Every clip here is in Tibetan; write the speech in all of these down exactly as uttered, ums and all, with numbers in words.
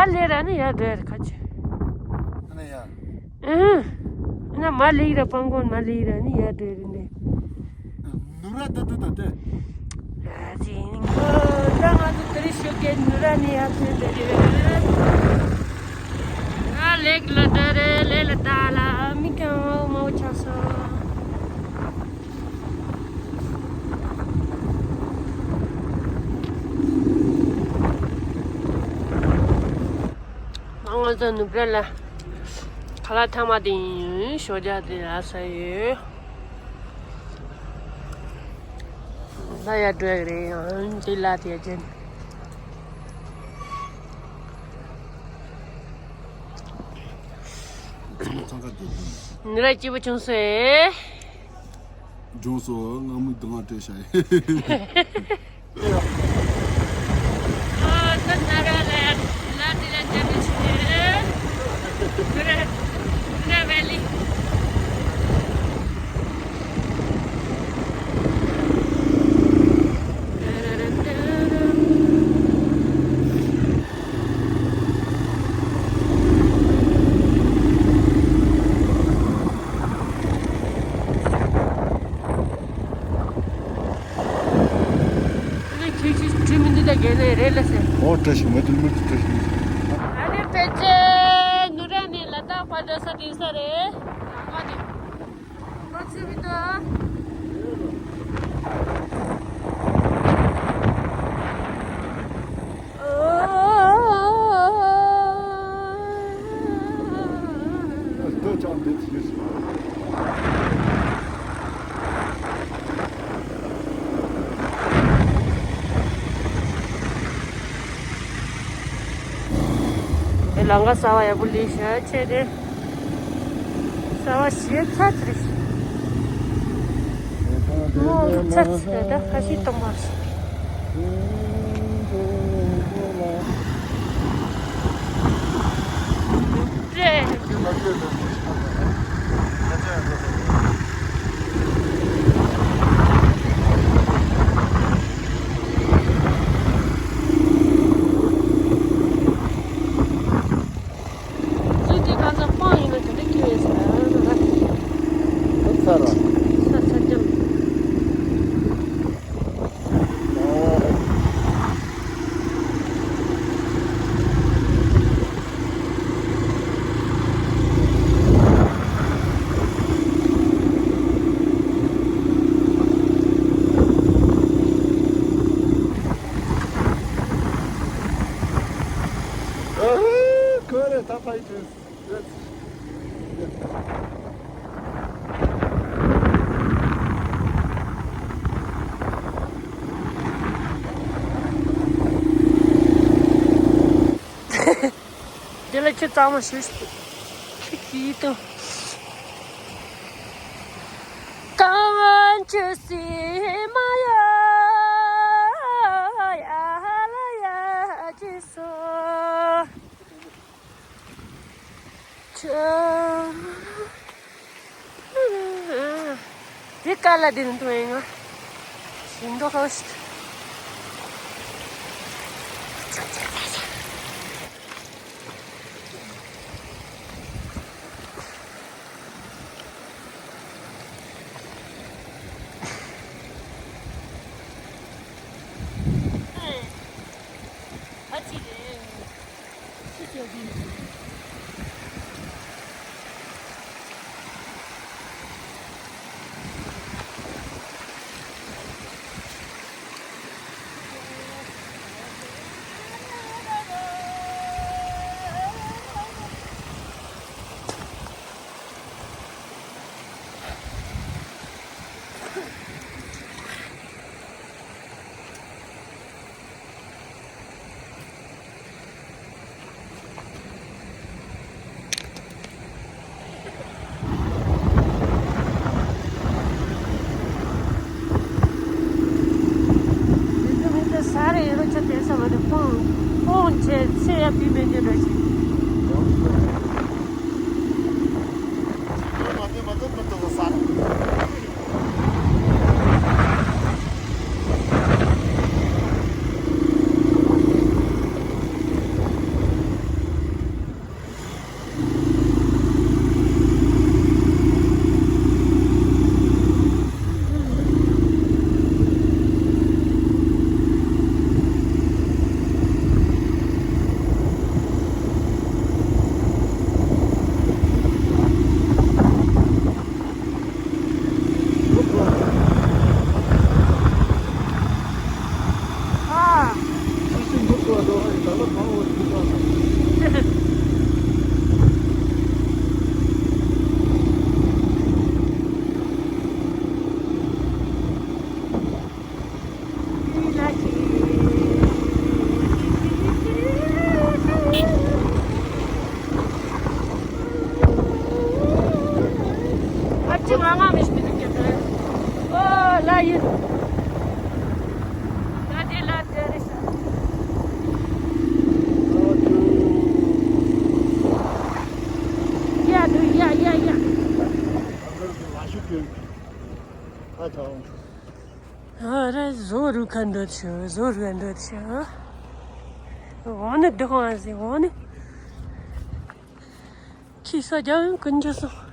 ལས་ར་ནི་ཡར་འགྲོ་ཡ་རེད་ཁ་ཆེ། ཨ་ནི་ཡ། ཨུ། ན་མ་ལེགས་ར་སྤང་གོང་མ་ལེགས་ར་ནི་ཡར་འགྲོ་ཡ་རེད་ནི། ནུ་ར་ཏུ་ཏུ་ཏུ་ཏུ། ད་ང་ཚོ་དེ་རིང་ཞོགས་ཀས་ནུ་ར་ནི་ཡར་ཐོན་འདི་རེད། ང་ལེགས་ལ་འགྲོ་རེད་ལེགས་ལ་ད་ལ་མི་གང་མང་པོ་ཆགས་སོང་། ང་ཚོ་ནུབ་ར་ལ་ཁ་ལག་ཐ་མ་དེ་ཡིན། ཞོགས་ཇ་དེ་ལ་ཟ་ཡོད། ལ་ཡ་འགྲོ་ཡ་རེད་ཡང་དེ་ལ་དེ་ཡ་ཅན། ནི་ར་སྐྱིད་པོ་བྱུང་སོང་ཨེ། ལྗོངས་སུ་སྔ་མོའི་སྡུག་བསྔལ་སྤྲད་བྱ་ཡི། ཨ་ད་ན་ར་ལ་ལ་དེ་ལ་འཇལ་དུ་ཆུ་ནི་ར་ན་ར་ལི། ཁྱེད་ཀྱིས་དྲི་མི་འདི་དང་འགལ་ནས་རེད་ལ་ཟེར། ཨོ་བཀྲ་ཤིས་མ་དུ་མུར་དུ་བཀྲ་ཤིས། ཨ་ནི་ཕལ་ཆེར་ནུ་ར་ནས་ལ་དྭགས་བར་འགྲོ་ས་དེ་ས་རེད། ཨ་ནི། ཁོ་ཚོས་མི་འདུག་ཨ། ལང་ཀ་གསར་པ་ཡག་པོ་ལས་ཤག་ཆེ་དེ། གསར་པ་ཞེ་ཚ་ཚ་རེད། མོ་ཚ་ཚ་ད་ཁ་ཤས་གཏོང་བ་རེད། ཚུལ་དེ་གང་ཚ་སྤང་ཡིན་ན་དེ་འདྲ་སྐྱེ་བས་ཟེར་ན། ཚ་ར། ཚ་ཚ་ཅང་། ཁོ་རེ་ད་ཕ་ཡི་དུས། དེ་ལ་ཁྱི་གཙང་མ་ཞིག་ཁྱི་གིས་དང་། གང་ཁྱི་སི་མ་ཡ་ཡ་ལ་ཡ་ཅི་སོ། དེ་ཀ་ལ་དེ་ནི་དུ་ཡིན་ང་། ཞིང་འབྲོག་ཁ་ཤས། ཨ་ཅི་རེད། ཅི་ང་ང་མི་ཤི་མི་འདུག་ཀྱང་། ཨོ་ལ་ཡིན། ད་དེ་ལ་དེ་རེད་ཤག་ཡ་དུ་ཡ་ཡ་ཡ། ཨ་ར་བཟོ་རུ་ཁ་འདོད་ཆུ་བཟོ་རུ་འདོད་ཆུ། འོ་ནི་འདི་ཧོང་ཟེ་འོ་ནི། ཁྱི་ས་རྒྱག་ཡང་ཀུན་རྒྱུ་སོང་།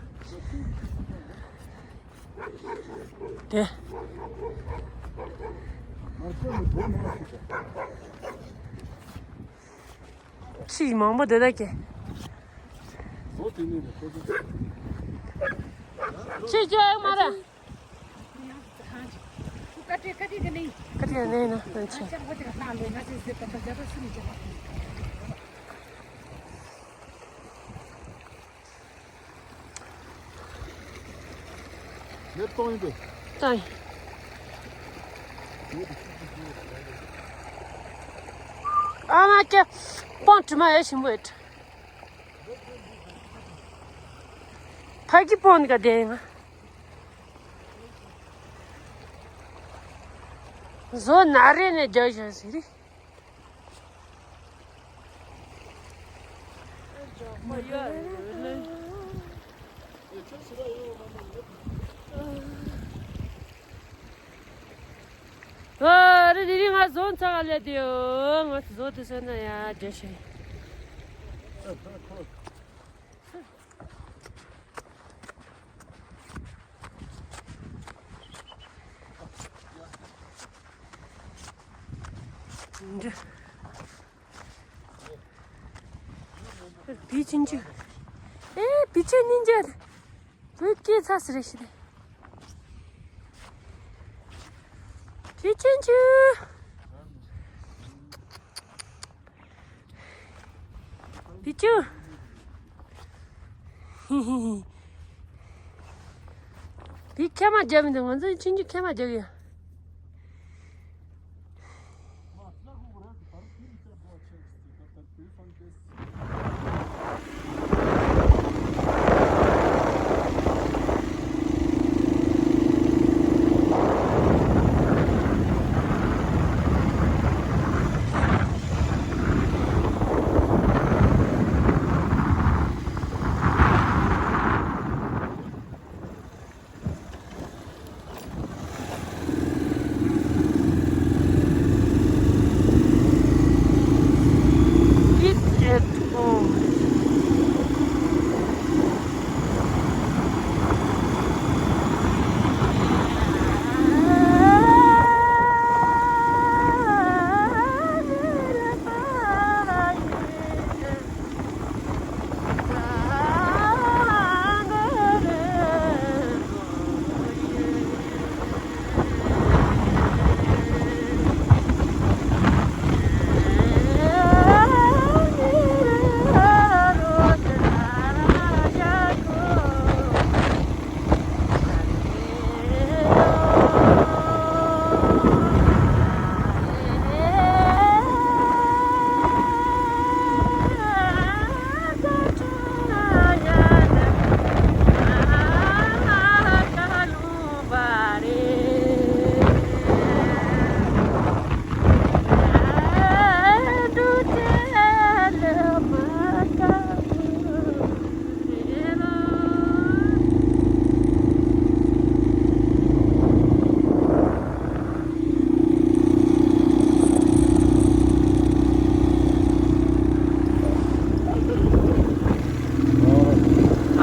དེ། ཁྱི་མང་པོ་འདི་དག་གི། ཁྱི་རྒྱག་ཡང་མ་ར། ཡོད་གཏོང་ཡིན་པས། ཨ་མ་ཀྱེ། སྤོན་དྲི་མ་ཡོད་ཞིམ་པོ་ཡོད། ཕ་གི་སྤོན་ག་དེ་ང་། བཟོ་ན་རེ་ནས་རྒྱག་བཞག་ཟེར། ཨ་རེ་རེ་རེ་ང་བཟོ་ཚང་ལས་དེ་ཡོ། ང་བཟོ་དེ་སོན་ན་ཡ་རྒྱ་ཤེ། འདི། བི་ཆུང་ཆུང་། ཨེ་བི་ཆུང་སྙིང་རྗེ། བོད་སྐད་ཚ་ཟེར་ཞིག་རེད། བི་ཆུང་ཆུང་། བི་ཆུང་། བི་ཁལ་མ་རྒྱབ་མི་འདུག་ང་ཚོའི་ཆུང་ཆུང་ཁལ་མ་རྒྱབ་ཡོད། It's at home.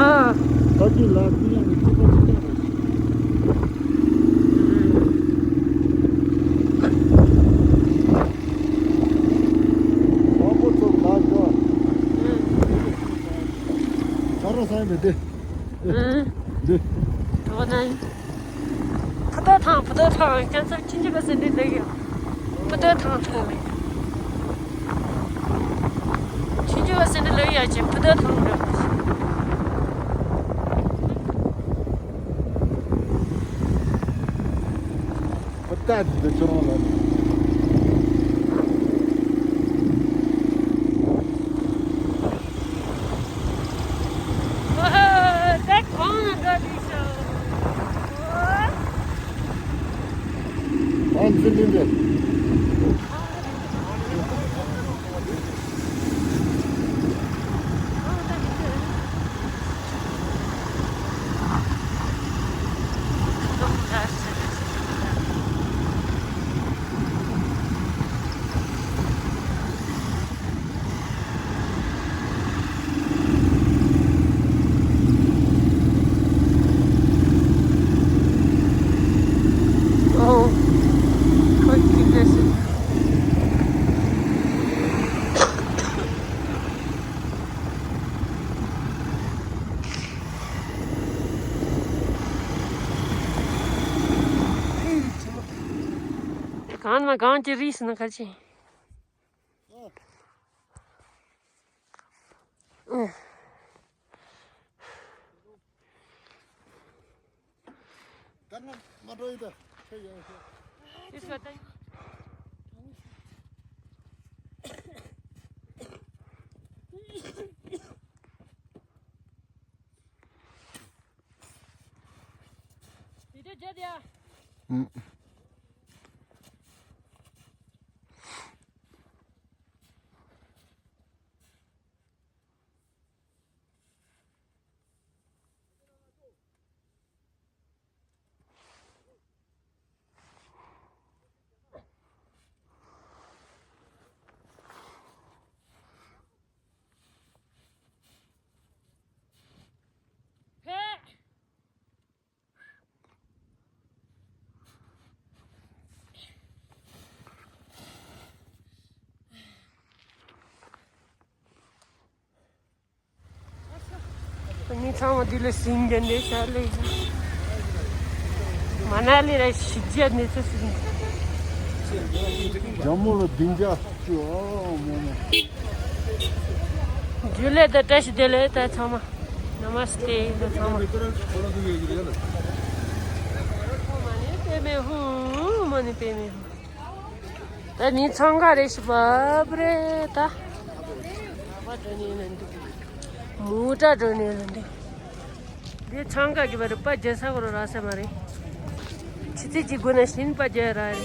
ཨ། ད་ཅི་ལ་ཀུན་ཡང་ནི་ཐུག་པ་ཅི་ཀྱང་རེད། དང་པོ་ཚོ་ལ་ཀ་ད་ར་སང་མེད་དེ། འདི། འགྲོ་ན། ཕུ་ཏོ་ཐང་ཕུ་ཏོ་ཐང་ཁྱེད་ཚོ་ཁྱིམ་རྒྱུད་པ་ཟེར་འདི་འདི་ཡོད། ཕུ་ཏོ་ཐང་ཐང་རེད། ཁྱིམ་རྒྱུད་པ་ཟེར་འདི་ལོས་ཡ་ཅན་ཕུ་ཏོ་ཐང་འགྲོ། ཕུ་ཏ་འདི་ཚོ་རང་ལ། ད་གང་ལ་འགྲོ་དུས་སོ། Oh, quite depressing. གང་ན་གང་གི་རིས་ན་ཁ་ཆེ། ད་ང་མ་འགྲོ་ཡི་ད། ཁྱོད་ཡོང་ཤོག་ཨུམ། ནི་ཚང་མ་འདི་ལ་ཟིན་རྒྱུ་འདི་ཤར་ལེ། མ་ན་ལི་ར་ཞིག་རྒྱ་ནི་ཚོ་ཟིན། ཇམ་མོ་ལ་བདུན་བརྒྱ་བཅུ། ཨོ་མོ་མོ། ཇུ་ལེ་ད་བཀྲ་ཤིས་བདེ་ལེགས་ད་ཚང་མ། ན་མ་སྟེ་ད་ཚང་མ། མ་ནི་པེ་མེ་ཧུ། མ་ནི་པེ་མེ་ཧུ། ད་ནི་འཚང་ཁ་རེ་ཞིག་བབ་རེད་ད། བ་འགྲོ་ནས་ལ་འདུག་མུ་ཏྲ་འགྲོ་ནས་ལ་འདུག་འདི་འཚང་ཁ་གི་བ་རེད། པ་རྒྱལ་ས་གོ་ར་ར་ས་མ་རེད། ཆི་ཚེ་གཅིག་དགོས་ན་བཞིན་པ་རྒྱལ་ར་རེད།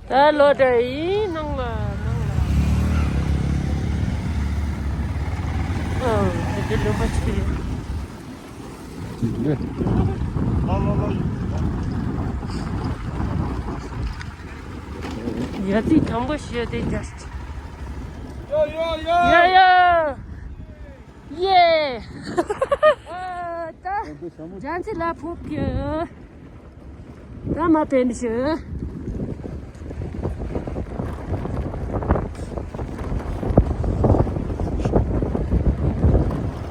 ད་ལོ་དྲ་ཡིན་ནང་ལ་ནང་ལ། ཨ་དེ་ལུང་པ་ཆི་རེད། ཡ་ཙི་དང་པོ་ཞེས་དེ་རྒྱ། ཡ་ཡ། ཡ་ཡ། ཡེ། ཨ་ད། རྒྱ་ཙི་ལ་ཕོབ་ཀྱི། ད་མ་པེན་ཤི།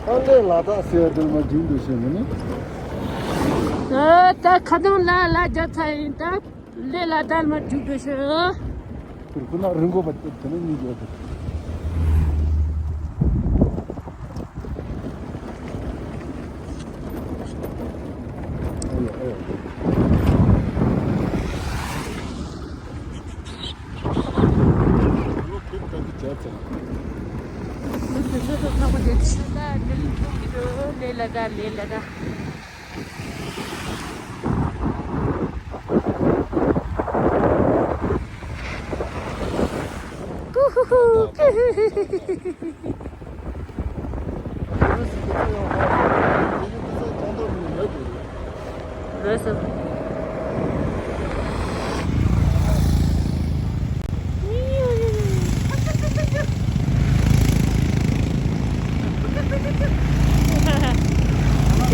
ད་ལས་ལ་དྭགས་ཟེར་བ་དེ་མ་རྒྱུན་དུ་ཤེས་མི་ནི། ཨ་ད་ཁ་དང་ལ་ལ་རྒྱ་ཚ་ཡིན་ད། ལས་ལ་དྭགས་མ་རྒྱུན་དུ་ཤེས། ཁུར་ཁུ་ན་རིང་གོ་བ་དེ་ནི་གཉིས་ཡོད་དེ།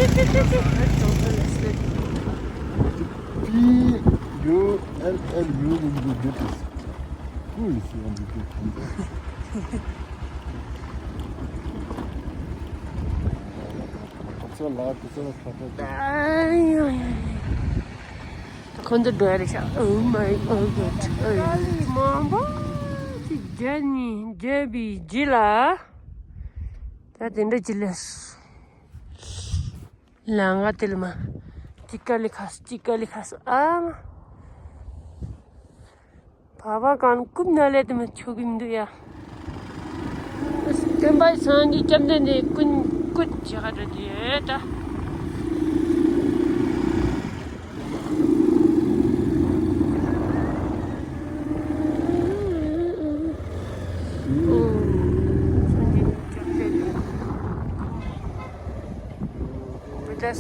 P U L L U will be good. Who is on the good? ཁོང་ཚོ་འགྲོ་ཡ་རེད་ཤག Oh my god. ཨོ་ཡ། མང་པོ་ཅིག་རྒྱབ་ནས་རྒྱབ་པའི་རྗེས་ལ། ད་དེ་འདྲ་ཅིག་ལས། ལ་ང་དེ་ལ་མ། ཅི་ཀ་ལི་ཁ་སི་ཅི་ཀ་ལི་ཁ་སི་ཨ་མ། བ་བ་གང་རྐུབ་ན་ལས་དེ་མ་ཆོག་གི་མི་འདུག་ཡ། སྟོན་པ་སངས་རྒྱས་བཅོམ་ལྡན་འདས་ཀུན་བཀུར་བྱེད་ག་འགྲོ་དེ་ད། Hi.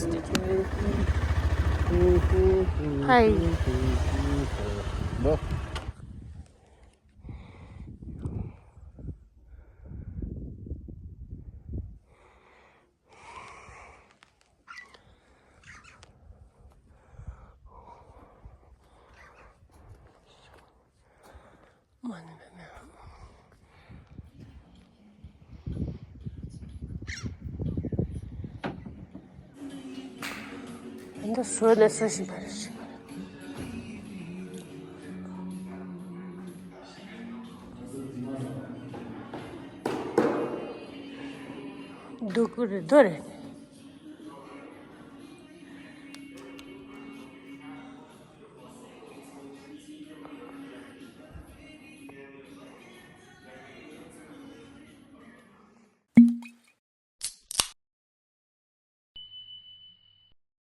འདི་བཟོས་ནས་ཟ་བཞིན་པ་རེད། སྡུག་གུ་རེད་དོ་རེད།